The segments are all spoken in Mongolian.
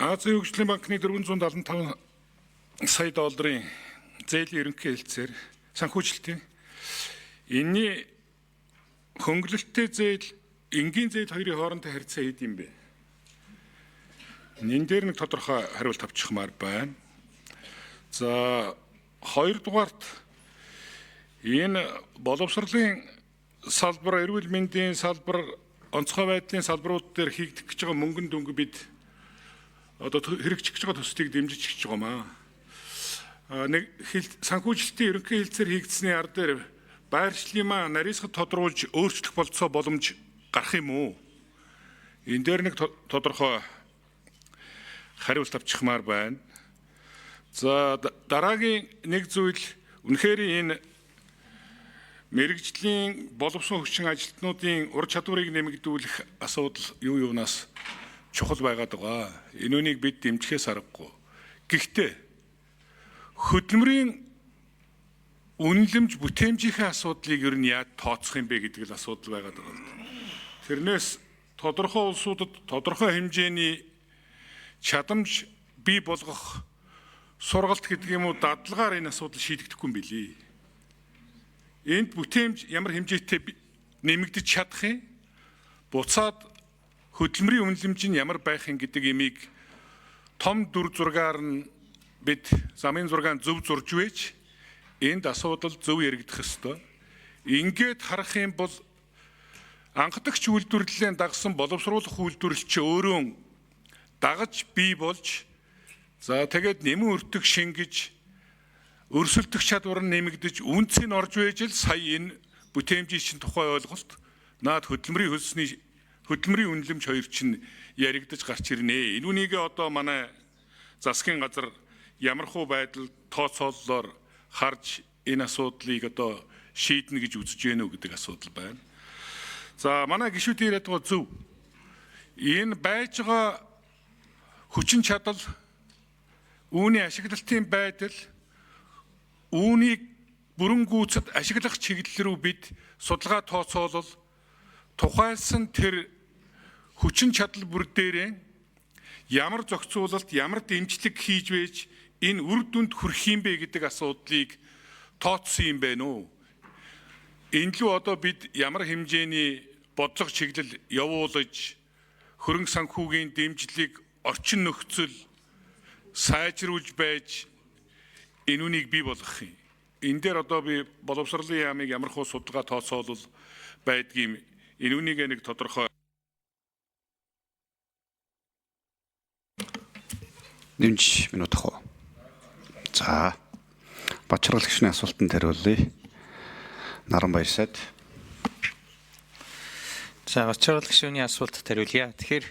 Азийн хөгжлийн банкны 475 сая долларын зээлийн ерөнхий хэлцээр санхүүжилтийн энэний хөнгөлөлттэй зээл, энгийн зээл хоёрын хоорондын харьцаа хэд юм бэ? Энэ дээр нэг тодорхой хариулт авчихмаар байна. За, хоёрдугаарт энэ боловсролын салбар, эрүүл мэндийн салбар, онцгой байдлын салбарууд дээр хийгдэх гэж байгаа мөнгөн дүнг бид одоо хэрэгжих гэж байгаа төслийг дэмжиж гэж байгаа маа. Нэг санхүүжилтийн ерөнхий хэлцээр хийгдсэний ар дээр байршлын маа нарийсхад тодруулж өөрчлөх болцоо боломж гарах юм уу? Энэ дээр нэг тодорхой хариулт авчихмаар байна. За, дараагийн нэг зүйл, үнэхээр энэ мэргэжлийн боловсон хүчин ажилтнуудын ур чадварыг нэмэгдүүлэх асуудал юу юунаас чухал байгаад байгаа. Энэ үнийг бид дэмжихээс аргагүй. Гэхдээ хөдөлмөрийн үнэлэмж бүтээмжийнхээ асуудлыг ер нь яаж тооцох юм бэ гэдэг л асуудал байгаад байгаа л да. Тэрнээс тодорхой улсуудад тодорхой хэмжээний чадамж бий болгох сургалт гэдэг юм уу, дадлагаар энэ асуудал шийдэгдэхгүй юм билий. Энд бүтээмж ямар хэмжээтэй нэмэгдэж чадах юм? Буцаад хөдөлмөрийн үнэлэмж нь ямар байх юм гэдэг имийг том дүр зургаар нь бид замын зургаан зөв зурж байж энд асуудал зөв яригдах ёстой. Ингээд харах юм бол анхдагч үйлдвэрлэлийн дагсан боловсруулах үйлдвэрлэл чи өөрөө дагаж бий болж, за тэгээд нэмэн өртөг шингэж өрсөлдөх чадвар нь нэмэгдэж үнцийг орж байж л сая энэ бүтээмжийн чинь тухай ойлголт наад хөдөлмөрийн хөлсний хөдөлмөрийн үнэлэмж хоёр чинь яригдаж гарч ирнэ. Энэ үнийг одоо манай засгийн газар ямархуу байдал тооцооллоор харж энэ асуудлыг одоо шийднэ гэж үзэж гэнэ үү гэдэг асуудал байна. За, манай гишүүдийн яриад байгаа зөв. Энэ байж байгаа хүчин чадал, үүний ашиглалтын байдал, үүнийг бүрэн гүйцэд ашиглах чиглэл рүү бид судалгаа тооцоолол тухайлсан тэр хүчин чадал бүр дээрээ ямар зохицуулалт, ямар дэмжлэг хийж байж энэ үр дүнд хүрэх юм бэ гэдэг асуудлыг тооцсон юм байна уу? Энэ лүү одоо бид ямар хэмжээний бодлого чиглэл явуулж хөрөнгө санхүүгийн дэмжлэг, орчин нөхцөл сайжруулж байж энэ үнийг бий болгох юм. Энэ дээр одоо би боловсролын яамыг ямар хуу судалгаа тооцоолол байдгийг энэ үнийг нэг тодорхой Нэмж минут ах уу. За, Бачаргал гишүүний асуултанд хариулъя. Наран Баярсайд. За, Бачаргал гишүүний асуултанд хариулъя. Тэгэхээр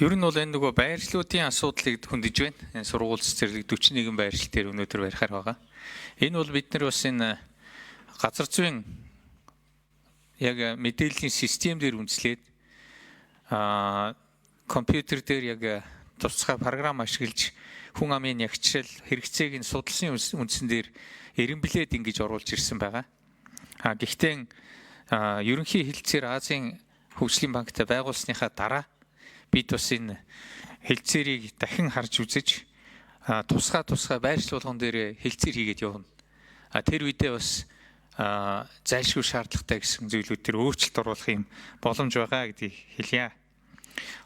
ер нь бол энэ нөгөө байршлуудын асуудлыг хөндөж байна. Энэ сургууль цэцэрлэг 41 байршил дээр өнөөдөр барихаар байгаа. Энэ бол бид нар бас энэ газар зүйн яг мэдээллийн систем дээр үндэслээд компьютер дээр яг тусгай програм ашиглаж хүн амын ягчрал хэрэгцээг нь судалсан үндсэн дээр эренблээд ингэж оруулж ирсэн байгаа. Гэхдээ ерөнхий хэлцээр Азийн хөгжлийн банктай байгуулсныхаа дараа бид бас энэ хэлцээрийг дахин харж үзэж тусгай тусгай байршил болгон дээр хэлцээр хийгээд явна. Тэр үедээ бас зайлшгүй шаардлагатай гэсэн зүйлүүд төр өөрчлөлт оруулах юм боломж байгаа гэдгийг хэлье.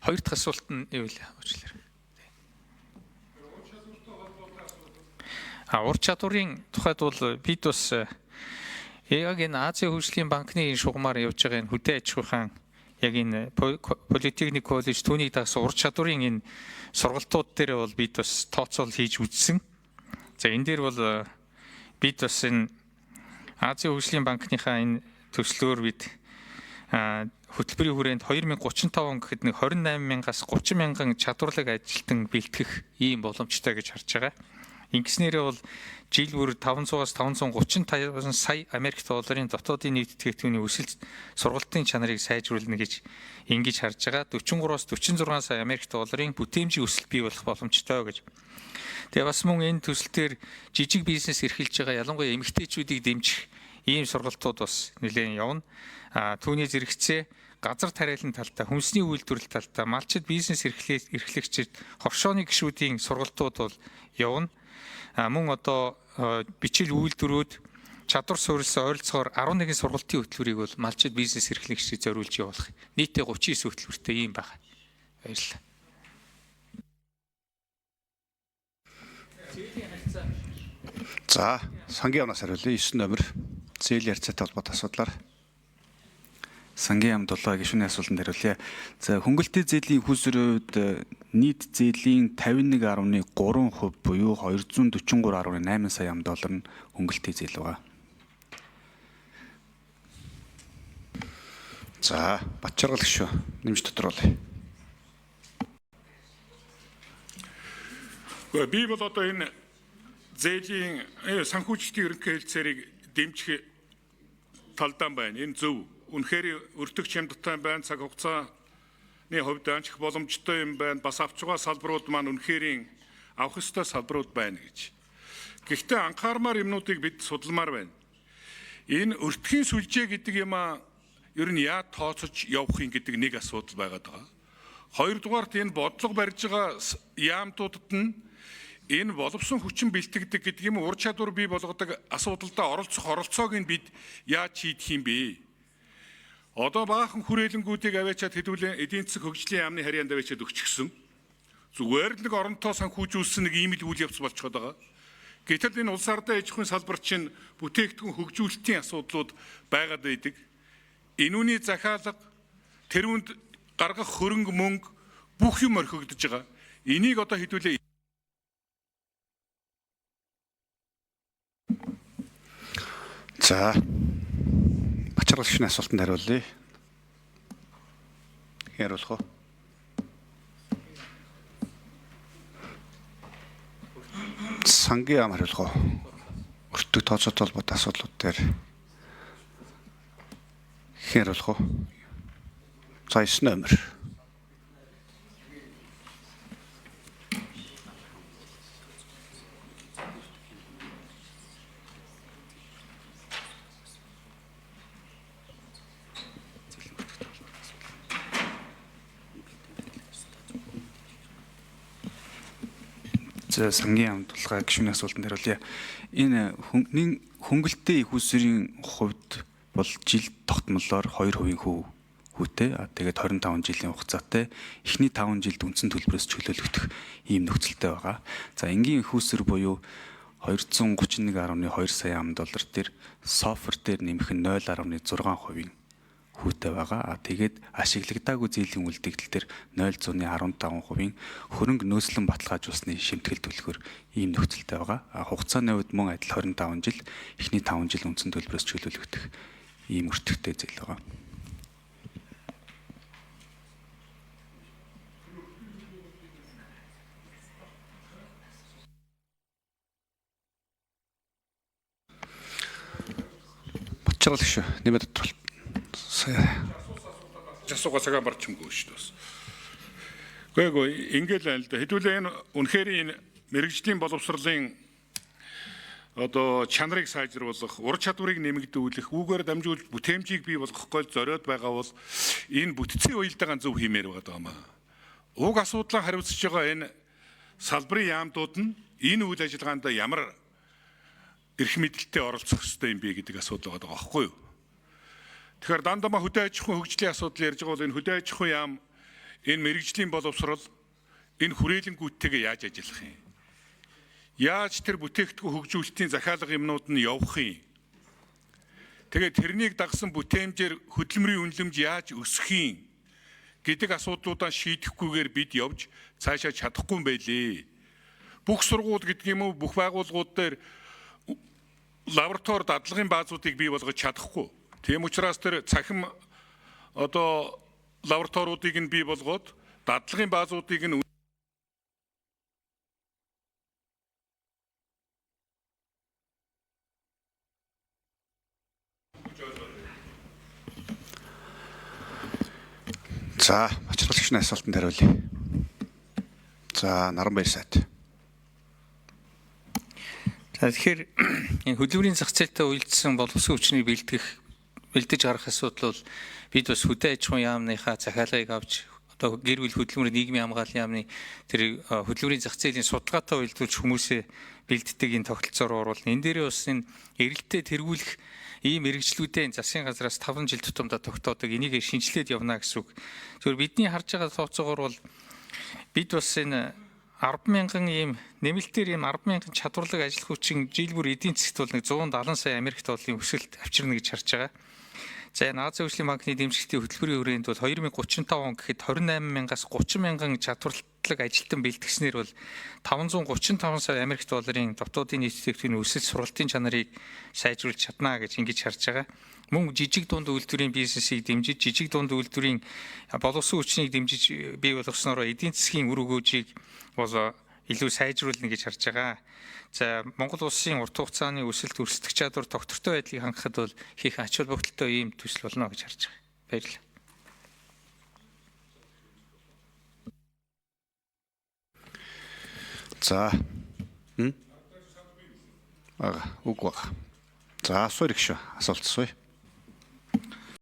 Хоёр дахь асуулт нь юу вэ? Уучлаарай. Ур чадварын тухайд бол бид бас яг энэ Азийн хөгжлийн банкны энэ шугамар явж байгаа энэ хөдөө аж ахуйн яг энэ политехник коллеж түүнийг дагсан ур чадварын энэ сургалтууд дээр бол бид бас тооцоол хийж үзсэн. За, энэ дээр бол бид бас энэ Азийн хөгжлийн банкныхаа энэ төслөөр бид хөтөлбөрийн хүрээнд 2035 он гэхэд нэг 28 мянгаас 30 мянган чадварлаг ажилтан бэлтгэх ийм боломжтой гэж харж байгаа. Ингэснээрээ бол жил бүр 500-аас 535 сая Америк долларын дотоодын нийт тэтгэврийн өсөлт, сургалтын чанарыг сайжруулна гэж ингэж харж байгаа. 43-аас 46 сая Америк долларын бүтээмжийн өсөлт бий болох боломжтой гэж. Тэгээ бас мөн энэ төсөл дээр жижиг бизнес эрхэлж байгаа, ялангуяа эмэгтэйчүүдийг дэмжих ийм сургалтууд бас нэлээд явна. Түүний зэрэгцээ газар тариалан талдаа, хүнсний үйлдвэрлэл талдаа, малчид бизнес эрхлэгчид, хоршооны гишүүдийн сургалтууд бол явна. Мөн одоо бичил үйлдвэрүүд чадвар суурилсан ойролцоогоор 11 сургалтын хөтөлбөрийг бол малчид бизнес эрхлэгчид зориулж явуулах. Нийтдээ 39 хөтөлбөртэй ийм байна. Баярлалаа. За, сангийн яамнаас хариулъя. 9 номер зээлийн харьцаатай холбоотой асуудлаар. Сангийн яам дулаа гишүүний асуултанд хариулъя. За, хөнгөлөлтийн зээлийн их усрын хувьд нийт зээлийн 51.3% буюу 243.8 сая ам доллар нь хөнгөлөлтийн зээл байгаа. За, Батчаргал гишүүн нэмж тодруулъя. Би бол одоо энэ зээлийн санхүүжилтийн ерөнхий хэлцээрийг дэмжих талдаа байна. Энэ зөв. Үнэхээр өртөг чамдтай байна. Цаг хугацааны хувьд анчих боломжтой юм байна. Бас авч байгаа салбарууд маань үнэхээр авах ёстой салбарууд байна гэж. Гэхдээ анхаармаар юмнуудыг бид судалмаар байна. Энэ өртгийн сүлжээ гэдэг юм аа ер нь яа тооцож явах юм гэдэг нэг асуудал байгаад байгаа. Хоёрдугаарт энэ бодлого барьж байгаа яамтуудад нь энэ боловсон хүчин бэлтгэдэг гэдэг юм ур чадвар бий болгодог асуудалдаа оролцох оролцоог нь бид яаж шийдэх юм бэ? Одоо баахан хүрээлэнгүүдийг аваачаад хэдүүлэн эдийн засаг хөгжлийн яамны харьяанд аваачаад өгчихсөн. Зүгээр л нэг оронтоо санхүүжүүлсэн нэг ийм л үйл явц болчиход байгаа. Гэтэл энэ улс ардын аж ахуйн салбар чинь бүтээгдэхүүн хөгжүүлэлтийн асуудлууд байгаад байдаг. Энүүний захиалга, тэрүүнд гаргах хөрөнгө мөнгө бүх юм орхигдож байгаа. Энийг одоо хэдүүлээ. За, Бачаргал гишүүний асуултанд хариулъя. Хэн хариулах вэ? Сангийн яам хариулах уу? Өртөг тооцоотой холбоотой асуудлууд дээр хэн хариулах вэ? За, 9 номер. За, сангийн яам тулгай гишүүний асуултанд хариулъя. Энэ хөнгөлөлтийн их усрын хувьд бол жил тогтмолоор 2% хүүтэй. Тэгээд 25 жилийн хугацаатай эхний 5 жилд үндсэн төлбөрөөс чөлөөлөгдөх ийм нөхцөлтэй байгаа. За, энгийн их усэр буюу 231.2 сая ам доллар дээр софр дээр нэмэх нь 0.6% хүүтэй байгаа. Тэгээд ашиглагдаагүй зээлийн үлдэгдэл дээр 0.15% хөрөнгө нөөцлөн баталгаажуулсны шимтгэл төлөхөр ийм нөхцөлтэй байгаа. Хугацааны хувьд мөн адил 25 жил, эхний 5 жил үндсэн төлбөрөөс чөлөөлөгдөх ийм өртөгтэй зээл байгаа. Батчаргал гишүүн нэмээд тодруулалт. Асуугаа цагаан барчимгүй шүү дээ бас. Үгүй ингээл байна л да. Хэдүүлээ энэ үнэхээр энэ мэрэгжлийн боловсролын одоо чанарыг сайжруулах, ур чадварыг нэмэгдүүлэх, үүгээр дамжуулж бүтээмжийг бий болгох гол зориод байгаа бол энэ бүтцийн уялдаагаан зөв хиймээр байгаа юм аа. Уг асуудлаа хариуцж байгаа энэ салбарын яамдууд нь энэ үйл ажиллагаанд ямар эрх мэдэлтэй оролцох ёстой юм бэ гэдэг асуудал байгаа байхгүй юу? Тэгэхээр дандаа хөдөө аж ахуйн хөгжлийн асуудал ярьж байгаа бол энэ хөдөө аж ахуйн яам, энэ мэрэгжлийн боловсрол, энэ хүрээлэнгүүдтэйгээ яаж ажиллах юм? Яаж тэр бүтээгдэхүүн хөгжүүлэлтийн захиалга юмнууд нь явах юм? Тэгээд тэрнийг дагсан бүтээмжээр хөдөлмөрийн үнэлэмж яаж өсөх юм гэдэг асуудлуудаа шийдэхгүйгээр бид явж цаашаа чадахгүй юм байлээ. Бүх сургууль гэдэг юм уу, бүх байгууллагууд дээр лаборатори дадлагын баазуудыг бий болгож чадахгүй. Тийм учраас тэр цахим одоо лабораториудыг нь бий болгоод дадлагын баазуудыг нь За, Бачаргал гишүүний асуултанд хариулъя. За, Наранбаяр сайд. За, тэгэхээр энэ хөдөлмөрийн зах зээлтэй уялдсан боловсон хүчнийг бэлтгэх Бэлдэж гарах асуудал бол бид бас хөдөө аж ахуйн яамныхаа захиалгыг авч одоо гэр бүл хөдөлмөр нийгмийн хамгааллын яамны тэр хөдөлмөрийн зах зээлийн судалгаатай уялдуулж хүмүүсээ бэлддэг энэ тогтолцоор оруулна. Энэ дээрээ бас энэ эрэлтээ тэргүүлэх ийм мэргэжлүүдээ засгийн газраас 5 жил тутамдаа тогтоодог. Энийг шинжилээд явна гэсэн үг. Зөвхөн бидний харж байгаа тооцоогоор бол бид бас энэ 10,000 ийм нэмэлтээр ийм 10,000 чадварлаг ажиллах хүчин жил бүр эдийн засгт бол нэг 170 сая Америк долларын өсөлт авчирна гэж харж байгаа. За энэ Азийн хөгжлийн банкны дэмжлэгтэй хөтөлбөрийн хүрээнд бол 2035 он гэхэд 28,000-аас 30,000 чадварлаг ажилтан бэлтгэснээр бол 535 сая Америк долларын дотоодын нийт эффективний өсөлт сургалтын чанарыг сайжруулж чадна гэж ингэж харж байгаа. Мөн жижиг дунд үйлдвэрийн бизнесийг дэмжиж, жижиг дунд үйлдвэрийн боловсон хүчнийг дэмжиж бий болгосноор эдийн засгийн үр өгөөжийг бол илүү сайжруулна гэж харж байгаа. За Монгол улсын урт хугацааны өсөлт, өрсөлдөх чадвар, тогтвортой байдлыг хангахад бол хийх ач холбогдолтой ийм төсөл болно гэж харж байгаа. Баярлалаа. За. Ага, үг баг. За, асуур их шүү. Асуулт асууя.